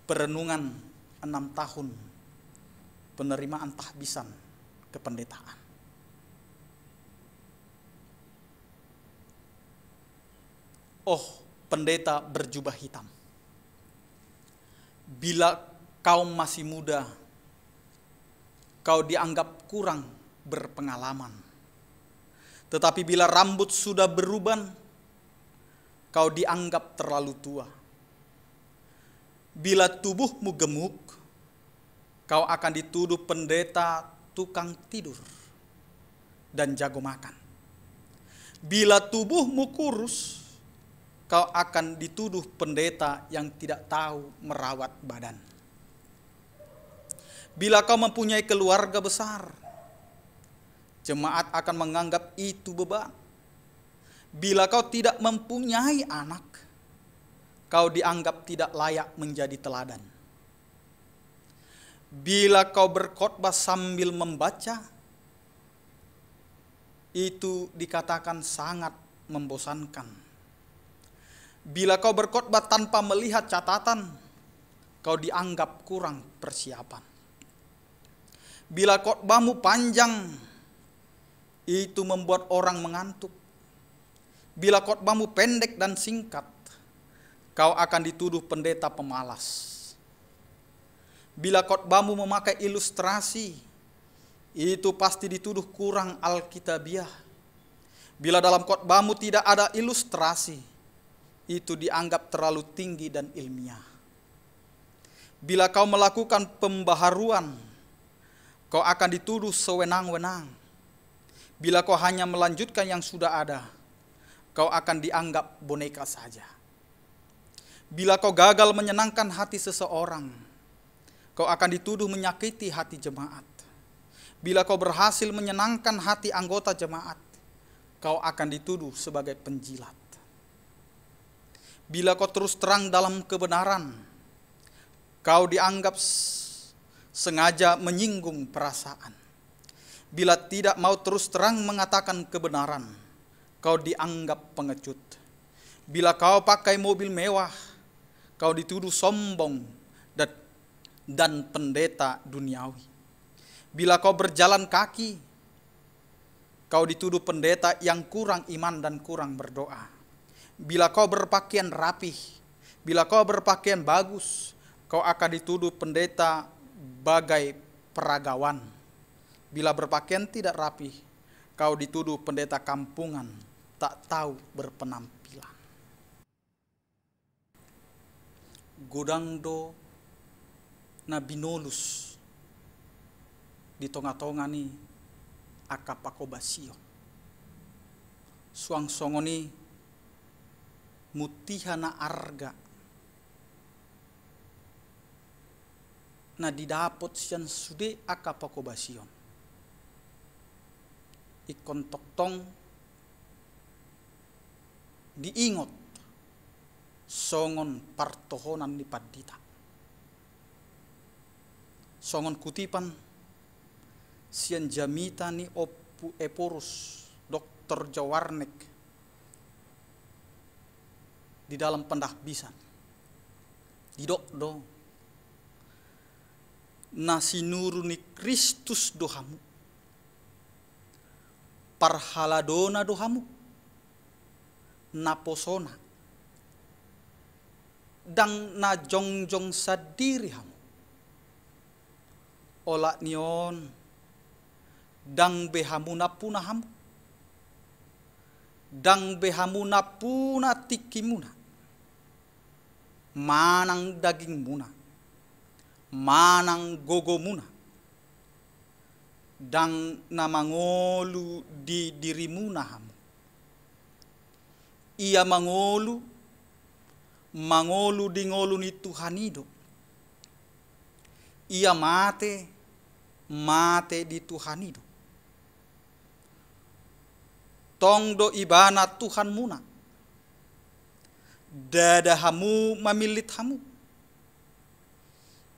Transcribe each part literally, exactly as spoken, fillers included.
Perenungan enam tahun penerimaan tahbisan kependetaan. Oh, pendeta berjubah hitam. Bila kau masih muda, kau dianggap kurang berpengalaman. Tetapi bila rambut sudah beruban, kau dianggap terlalu tua. Bila tubuhmu gemuk, kau akan dituduh pendeta tukang tidur dan jago makan. Bila tubuhmu kurus, kau akan dituduh pendeta yang tidak tahu merawat badan. Bila kau mempunyai keluarga besar, jemaat akan menganggap itu beban. Bila kau tidak mempunyai anak, kau dianggap tidak layak menjadi teladan. Bila kau berkhotbah sambil membaca, itu dikatakan sangat membosankan. Bila kau berkhotbah tanpa melihat catatan, kau dianggap kurang persiapan. Bila khotbahmu panjang, itu membuat orang mengantuk. Bila khotbahmu pendek dan singkat, kau akan dituduh pendeta pemalas. Bila khotbahmu memakai ilustrasi, itu pasti dituduh kurang alkitabiah. Bila dalam khotbahmu tidak ada ilustrasi, itu dianggap terlalu tinggi dan ilmiah. Bila kau melakukan pembaharuan, kau akan dituduh sewenang-wenang. Bila kau hanya melanjutkan yang sudah ada, kau akan dianggap boneka saja. Bila kau gagal menyenangkan hati seseorang, kau akan dituduh menyakiti hati jemaat. Bila kau berhasil menyenangkan hati anggota jemaat, kau akan dituduh sebagai penjilat. Bila kau terus terang dalam kebenaran, kau dianggap s-, sengaja menyinggung perasaan. Bila tidak mau terus terang mengatakan kebenaran, kau dianggap pengecut. Bila kau pakai mobil mewah, kau dituduh sombong dan, dan pendeta duniawi. Bila kau berjalan kaki, kau dituduh pendeta yang kurang iman dan kurang berdoa. Bila kau berpakaian rapih, bila kau berpakaian bagus, kau akan dituduh pendeta bagai peragawan. Bila berpakaian tidak rapih, kau dituduh pendeta kampungan, tak tahu berpenampilan. Godang do na binolus di tonga-tonga ni angka pakobasion. Suang songon i mutiha na arga na didapot sian sude angka pakobasion. Ingkon tongtong diingot songon partohonan ni pandita. Songon kutipan sian jamita ni Ompu Ephorus, Doktor Jawarnek, di dalam Pendahbisan. Didok do, na sinuru ni Kristus do hamu, parhaladona do hamu, naposona, ndang na jongjong sandiri hamu. Olat ni on, ndang be hamu nampuna hamu, ndang be hamu nampuna tingkimuna, manang dagingmuna, manang gogomuna, ndang na mangolu di dirimuna hamu. Ia mangolu, mangolu di ngolu ni Tuhan i do. Ia mate, mate di Tuhan i do. Tong do Ibana Tuhanmuna. Ndada hamu mamillit hamu.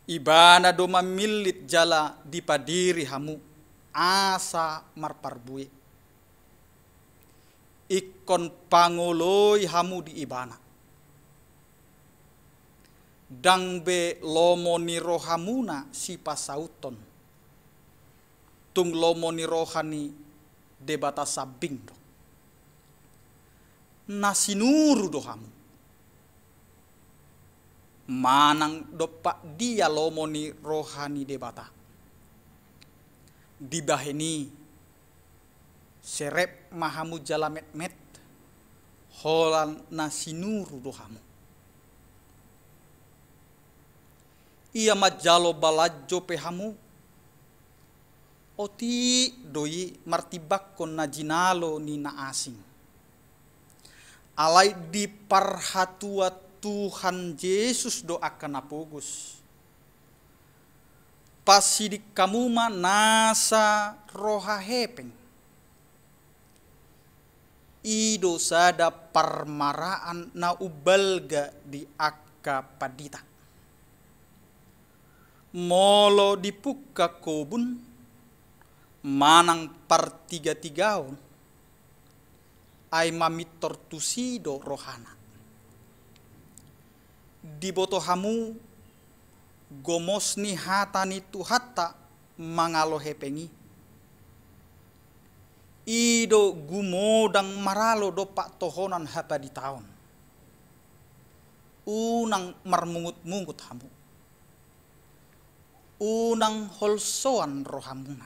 Ibana do mamillit jala dipadiri hamu asa marparbue. Ingkon pangoloi hamu di Ibana. Ndang be lomo ni rohamuna sipasauthon. Tung lomo ni roha ni Debata sambing do. Na sinuru do hamu. Manang dompak dia lomo ni roha ni Debata, dibahen i serep ma hamu jala metmet, holan na sinuru do hamu. Ia manjalo balanjo pe hamu, otik do i martimbangkon na jinalo ni na asing. Alai diparhatua Tuhan Jesus do angka na pogos. Pasiding hamu ma nasa roha hepeng. I do sada parmaraan na umbalga di angka pandita. Molo dipungka kobun manang partigatigaon, ai mamintor tusi do rohana. Diboto hamu gomos ni hata ni Tuhanta mangalo hepeng i. I do gumodang maralo dompak tohonan hapanditaon. Unang marmungut-mungut hamu. Unang holsoan rohamuna.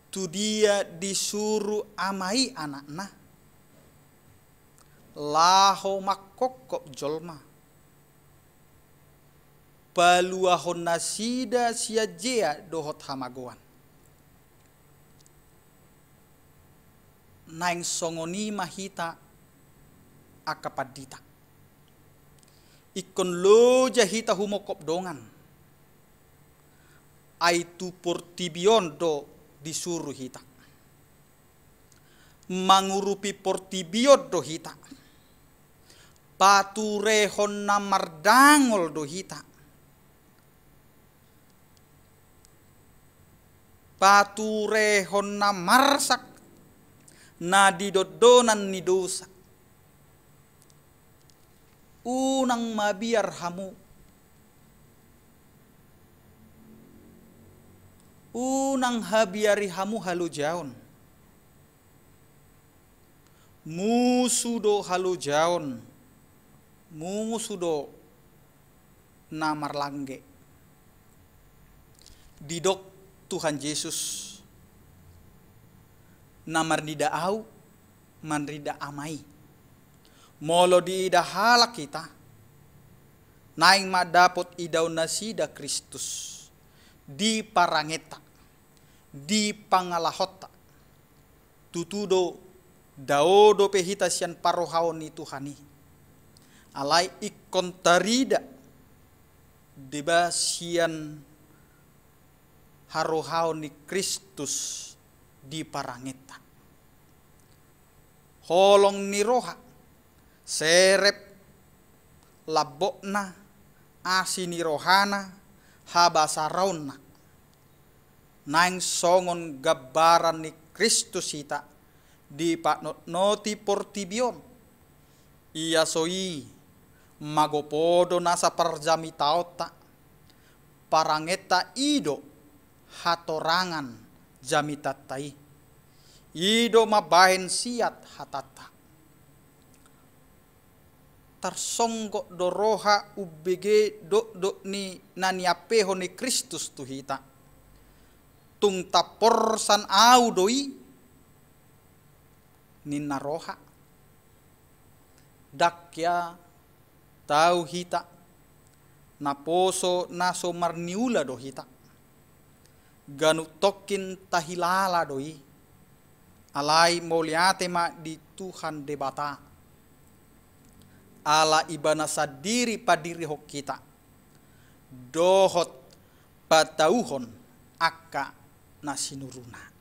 Tu dia disuru Ama i Anakna laho mangkophop jolma, paluahon nasida sian jea dohot hamagoan. Naeng songon i ma hita angka pandita. Ingkon loja hita humongkop dongan. Ai tu portibi on do disuru hita. Mangurupi portibi on do hita. Paturehon na mardangol do hita. Paturehon na marsak na di dondonan ni dosa. Unang mabiar hamu. Unang habiari hamu halojaon. Musu do halojaon, musu do na marlangge. Didok Tuhan Jesus, na marnida Au, marnida Ama i. Molo diida halak hita, naeng ma dapot idaon nasida Kristus di parangenta, di pangalahonta. Tutu do, dao dope hita sian parrohaon ni Tuhan i. Alai ingkon tarida deba sian harohaon ni Kristus di parangenta. Holong ni roha, serep lambokna, asi ni rohana, habasaraonna. Naeng songon gambaran ni Kristus hita dipanotnoti portibi on. Ia so i, magopo do nasa parjamitaonta, parangenta i do hatorangan jamitanta i. I do mambahen siat hatanta. Tarsonggot do roha umbege dokdok ni na niampehon ni Kristus tu hita. Tung taporsan au do i, ninna roha. Ndang hea tau hita, naposo na so marniula do hita. Ganup tongkin tahilala do i. Alai mauliate ma di Tuhan Debata. Ala Ibana sandiri pandirihon hita dohot patauhon angka na sinuruna.